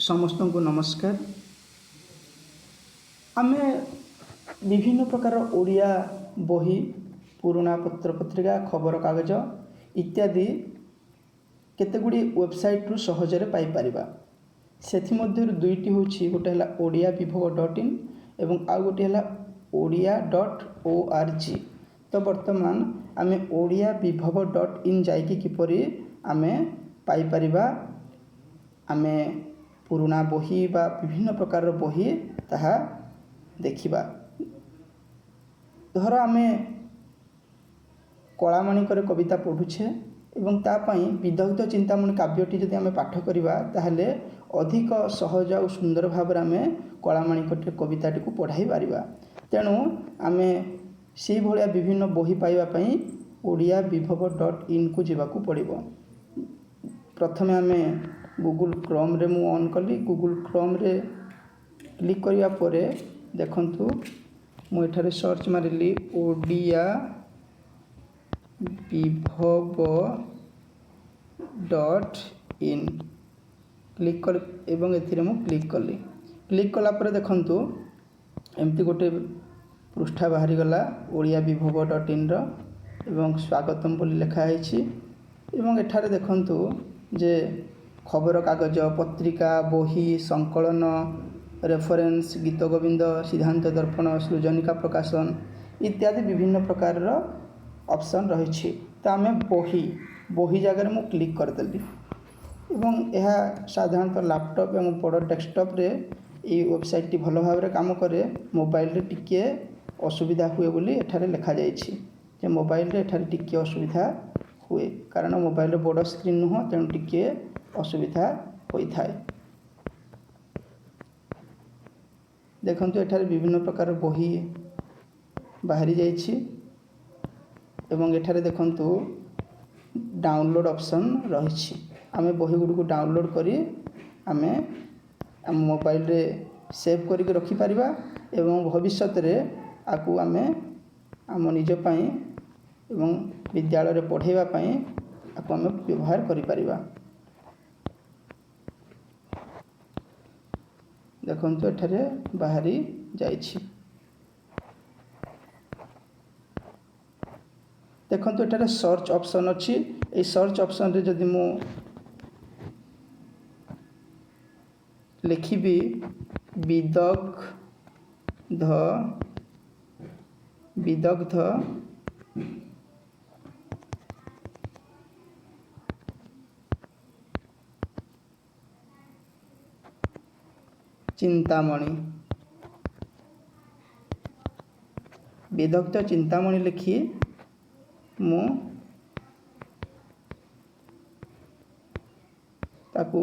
ସମସ୍ତଙ୍କୁ ନମସ୍କାର। ଆମେ ବିଭିନ୍ନ ପ୍ରକାର ଓଡ଼ିଆ ବହି, ପୁରୁଣା ପତ୍ରପତ୍ରିକା, ଖବରକାଗଜ ଇତ୍ୟାଦି କେତେଗୁଡ଼ିଏ ୱେବସାଇଟ୍ରୁ ସହଜରେ ପାଇପାରିବା। ସେଥିମଧ୍ୟରୁ ଦୁଇଟି ହେଉଛି, ଗୋଟେ ହେଲା ଓଡ଼ିଆ ବିଭବ ଡଟ୍ ଇନ୍ ଏବଂ ଆଉ ଗୋଟିଏ ହେଲା ଓଡ଼ିଆ ଡଟ୍ ORG। ତ ବର୍ତ୍ତମାନ ଆମେ ଓଡ଼ିଆ ବିଭବ ଡଟ୍ ଇନ୍ ଯାଇକି କିପରି ଆମେ ପାଇପାରିବା ଆମେ ପୁରୁଣା ବହି ବା ବିଭିନ୍ନ ପ୍ରକାରର ବହି, ତାହା ଦେଖିବା। ଧର ଆମେ କଳାମାଣିକରେ କବିତା ପଢ଼ୁଛେ ଏବଂ ତା ପାଇଁ ବିଦଗ୍ଧ ଚିନ୍ତାମଣି କାବ୍ୟଟି ଯଦି ଆମେ ପାଠ କରିବା, ତାହେଲେ ଅଧିକ ସହଜ ଆଉ ସୁନ୍ଦର ଭାବରେ ଆମେ କଳାମାଣିକ କବିତାଟିକୁ ପଢ଼ାଇ ପାରିବା। ତେଣୁ ଆମେ ସେଇଭଳିଆ ବିଭିନ୍ନ ବହି ପାଇବା ପାଇଁ ଓଡ଼ିଆ ବିଭବ ଡଟ୍ ଇନ୍କୁ ଯିବାକୁ ପଡ଼ିବ। ପ୍ରଥମେ ଆମେ ଗୁଗୁଲ୍ କ୍ରୋମ୍ରେ ମୁଁ ଅନ୍ କଲି। ଗୁଗୁଲ୍ କ୍ରୋମ୍ରେ କ୍ଲିକ୍ କରିବା ପରେ ଦେଖନ୍ତୁ, ମୁଁ ଏଠାରେ ସର୍ଚ୍ଚ ମାରିଲି Odia Bibhab dot in. Click କରି ଏବଂ ଏଥିରେ ମୁଁ କ୍ଲିକ୍ କଲି। କ୍ଲିକ୍ କଲା ପରେ ଦେଖନ୍ତୁ, ଏମିତି ଗୋଟେ ପୃଷ୍ଠା ବାହାରିଗଲା ଓଡ଼ିଆ ବିଭବ ଡଟ୍ ଇନ୍ର ଏବଂ ସ୍ୱାଗତମ ବୋଲି ଲେଖା ହେଇଛି। ଏବଂ ଏଠାରେ ଦେଖନ୍ତୁ ଯେ ଖବରକାଗଜ, ପତ୍ରିକା, ବହି, ସଂକଳନ, ରେଫରେନ୍ସ, ଗୀତ ଗୋବିନ୍ଦ, ସିଦ୍ଧାନ୍ତ ଦର୍ପଣ, ସୃଜନିକା ପ୍ରକାଶନ ଇତ୍ୟାଦି ବିଭିନ୍ନ ପ୍ରକାରର ଅପସନ୍ ରହିଛି। ତ ଆମେ ବହି ଜାଗାରେ ମୁଁ କ୍ଲିକ୍ କରିଦେଲି ଏବଂ ଏହା ସାଧାରଣତଃ ଲାପଟପ୍ ଏବଂ ବଡ଼ ଡେସ୍କଟପ୍ରେ ଏଇ ୱେବସାଇଟ୍ଟି ଭଲ ଭାବରେ କାମ କରେ, ମୋବାଇଲରେ ଟିକିଏ ଅସୁବିଧା ହୁଏ ବୋଲି ଏଠାରେ ଲେଖାଯାଇଛି ଯେ ମୋବାଇଲରେ ଏଠାରେ ଟିକିଏ ଅସୁବିଧା ହୁଏ, କାରଣ ମୋବାଇଲରେ ବଡ଼ ସ୍କ୍ରିନ୍ ନୁହଁ, ତେଣୁ ଟିକିଏ ଅସୁବିଧା ହୋଇଥାଏ। ଦେଖନ୍ତୁ, ଏଠାରେ ବିଭିନ୍ନ ପ୍ରକାର ବହି ବାହାରି ଯାଇଛି ଏବଂ ଏଠାରେ ଦେଖନ୍ତୁ ଡାଉନଲୋଡ଼୍ ଅପସନ୍ ରହିଛି। ଆମେ ବହି ଗୁଡ଼ିକୁ ଡାଉନଲୋଡ଼୍ କରି ଆମେ ଆମ ମୋବାଇଲରେ ସେଭ୍ କରିକି ରଖିପାରିବା ଏବଂ ଭବିଷ୍ୟତରେ ଆକୁ ଆମେ ଆମ ନିଜ ପାଇଁ ଏବଂ ବିଦ୍ୟାଳୟରେ ପଢ଼ାଇବା ପାଇଁ ଆକୁ ଆମେ ବ୍ୟବହାର କରିପାରିବା। ଦେଖନ୍ତୁ, ଏଠାରେ ବାହାରି ଯାଇଛି। ଦେଖନ୍ତୁ, ଏଠାରେ ସର୍ଚ୍ଚ ଅପସନ୍ ଅଛି। ଏଇ ସର୍ଚ୍ଚ ଅପସନ୍ରେ ଯଦି ମୁଁ ଲେଖିବି ବିଦଗ୍ଧ ଚିନ୍ତାମଣି, ବିଦଗ୍ଧ ଚିନ୍ତାମଣି ଲେଖି ମୁଁ ତାକୁ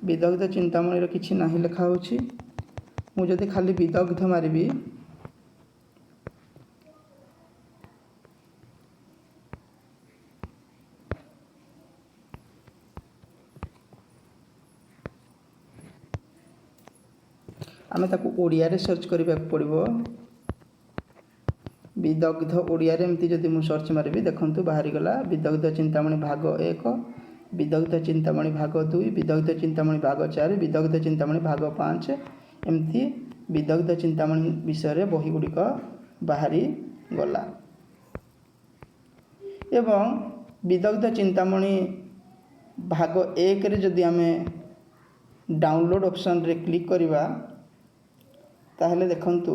ବିଦଗ୍ଧ ଚିନ୍ତାମଣିର କିଛି ନାହିଁ ଲେଖା ହେଉଛି। ମୁଁ ଯଦି ଖାଲି ବିଦଗ୍ଧ ମାରିବି, ଆମେ ତାକୁ ଓଡ଼ିଆରେ ସର୍ଚ୍ଚ କରିବାକୁ ପଡ଼ିବ। ବିଦଗ୍ଧ ଓଡ଼ିଆରେ ଏମିତି ଯଦି ମୁଁ ସର୍ଚ୍ଚ ମାରିବି, ଦେଖନ୍ତୁ ବାହାରିଗଲା ବିଦଗ୍ଧ ଚିନ୍ତାମଣି ଭାଗ 1, ବିଦଗ୍ଧ ଚିନ୍ତାମଣି ଭାଗ 2, ବିଦଗ୍ଧ ଚିନ୍ତାମଣି ଭାଗ 4, ବିଦଗ୍ଧ ଚିନ୍ତାମଣି ଭାଗ 5। ଏମିତି ବିଦଗ୍ଧ ଚିନ୍ତାମଣି ବିଷୟରେ ବହି ଗୁଡ଼ିକ ବାହାରି ଗଲା। ଏବଂ ବିଦଗ୍ଧ ଚିନ୍ତାମଣି ଭାଗ 1ରେ ଯଦି ଆମେ ଡାଉନଲୋଡ଼୍ ଅପସନ୍ରେ କ୍ଲିକ୍ କରିବା, ତାହେଲେ ଦେଖନ୍ତୁ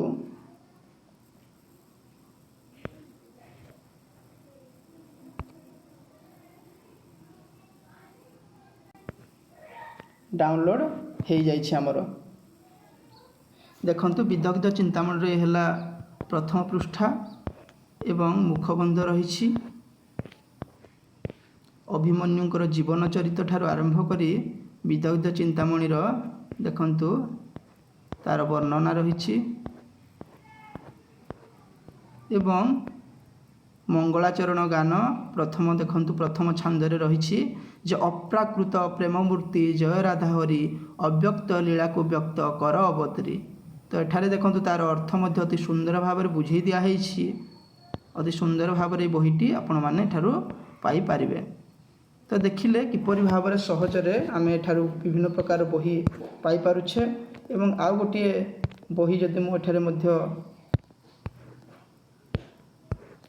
ଡାଉନଲୋଡ଼୍ ହେଇଯାଇଛି ଆମର। ଦେଖନ୍ତୁ, ବିଦଗ୍ଧ ଚିନ୍ତାମଣିରେ ହେଲା ପ୍ରଥମ ପୃଷ୍ଠା ଏବଂ ମୁଖବନ୍ଧ ରହିଛି। ଅଭିମନ୍ୟୁଙ୍କର ଜୀବନ ଚରିତ ଠାରୁ ଆରମ୍ଭ କରି ବିଦଗ୍ଧ ଚିନ୍ତାମଣିର ଦେଖନ୍ତୁ ତାର ବର୍ଣ୍ଣନା ରହିଛି ଏବଂ ମଙ୍ଗଳାଚରଣ ଗାନ ପ୍ରଥମ ଦେଖନ୍ତୁ, ପ୍ରଥମ ଛାନ୍ଦରେ ରହିଛି ଯେ ଅପ୍ରାକୃତ ପ୍ରେମମୂର୍ତ୍ତି ଜୟ ରାଧା ହରି, ଅବ୍ୟକ୍ତ ଲୀଳାକୁ ବ୍ୟକ୍ତ କର ଅବତରୀ। ତ ଏଠାରେ ଦେଖନ୍ତୁ, ତାର ଅର୍ଥ ମଧ୍ୟ ଅତି ସୁନ୍ଦର ଭାବରେ ବୁଝେଇ ଦିଆହେଇଛି। ଅତି ସୁନ୍ଦର ଭାବରେ ଏହି ବହିଟି ଆପଣମାନେ ଏଠାରୁ ପାଇପାରିବେ। ତ ଦେଖିଲେ କିପରି ଭାବରେ ସହଜରେ ଆମେ ଏଠାରୁ ବିଭିନ୍ନ ପ୍ରକାର ବହି ପାଇପାରୁଛେ। ଏବଂ ଆଉ ଗୋଟିଏ ବହି ଯଦି ମୁଁ ଏଠାରେ ମଧ୍ୟ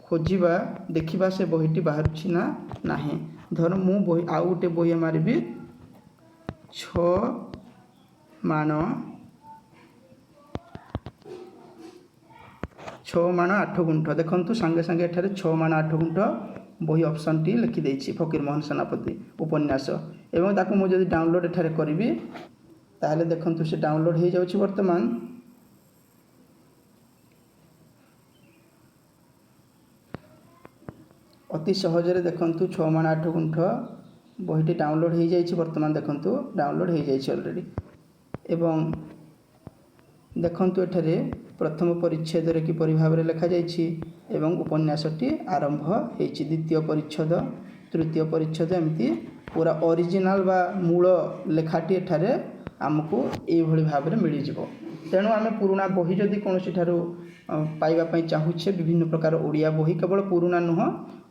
ଖୋଜିବା, ଦେଖିବା ସେ ବହିଟି ବାହାରୁଛି ନା ନାହିଁ। ଧର ମୁଁ ବହି ଆଉ ଗୋଟେ ବହି ମାରିବି, 6 ମାଣ, 6 ମାଣ 8 ଗୁଣ୍ଠ। ଦେଖନ୍ତୁ, ସାଙ୍ଗେ ସାଙ୍ଗେ ଏଠାରେ 6 ମାଣ 8 ଗୁଣ୍ଠ ବହି ଅପସନ୍ଟି ଲେଖିଦେଇଛି, ଫକୀରମୋହନ ସେନାପତି ଉପନ୍ୟାସ। ଏବଂ ତାକୁ ମୁଁ ଯଦି ଡାଉନଲୋଡ଼୍ ଏଠାରେ କରିବି, ତାହେଲେ ଦେଖନ୍ତୁ, ସେ ଡାଉନଲୋଡ଼୍ ହେଇଯାଉଛି ବର୍ତ୍ତମାନ। ଅତି ସହଜରେ ଦେଖନ୍ତୁ, 6 ମାଣ 8 ଗୁଣ୍ଠ ବହିଟି ଡାଉନଲୋଡ଼୍ ହେଇଯାଇଛି ବର୍ତ୍ତମାନ। ଦେଖନ୍ତୁ, ଡାଉନଲୋଡ଼୍ ହେଇଯାଇଛି ଅଲରେଡ଼ି। ଏବଂ ଦେଖନ୍ତୁ, ଏଠାରେ ପ୍ରଥମ ପରିଚ୍ଛେଦରେ କିପରି ଭାବରେ ଲେଖାଯାଇଛି ଏବଂ ଉପନ୍ୟାସଟି ଆରମ୍ଭ ହେଇଛି, ଦ୍ୱିତୀୟ ପରିଚ୍ଛେଦ, ତୃତୀୟ ପରିଚ୍ଛେଦ, ଏମିତି ପୁରା ଅରିଜିନାଲ୍ ବା ମୂଳ ଲେଖାଟି ଏଠାରେ ଆମକୁ ଏଇଭଳି ଭାବରେ ମିଳିଯିବ। ତେଣୁ ଆମେ ପୁରୁଣା ବହି ଯଦି କୌଣସି ଠାରୁ ପାଇବା ପାଇଁ ଚାହୁଁଛେ, ବିଭିନ୍ନ ପ୍ରକାର ଓଡ଼ିଆ ବହି, କେବଳ ପୁରୁଣା ନୁହଁ,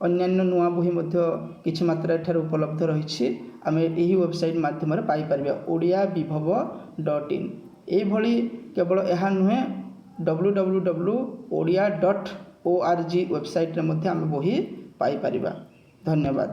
ଅନ୍ୟାନ୍ୟ ନୂଆ ବହି ମଧ୍ୟ କିଛି ମାତ୍ରାରେ ଏଠାରେ ଉପଲବ୍ଧ ରହିଛି, ଆମେ ଏହି ୱେବସାଇଟ୍ ମାଧ୍ୟମରେ ପାଇପାରିବା, ଓଡ଼ିଆବିଭବ.ଇନ୍। ଏଇଭଳି କେବଳ ଏହା ନୁହେଁ, www.odia.org ୱେବସାଇଟ୍ରେ ମଧ୍ୟ ଆମେ ବହି ପାଇପାରିବା। ଧନ୍ୟବାଦ।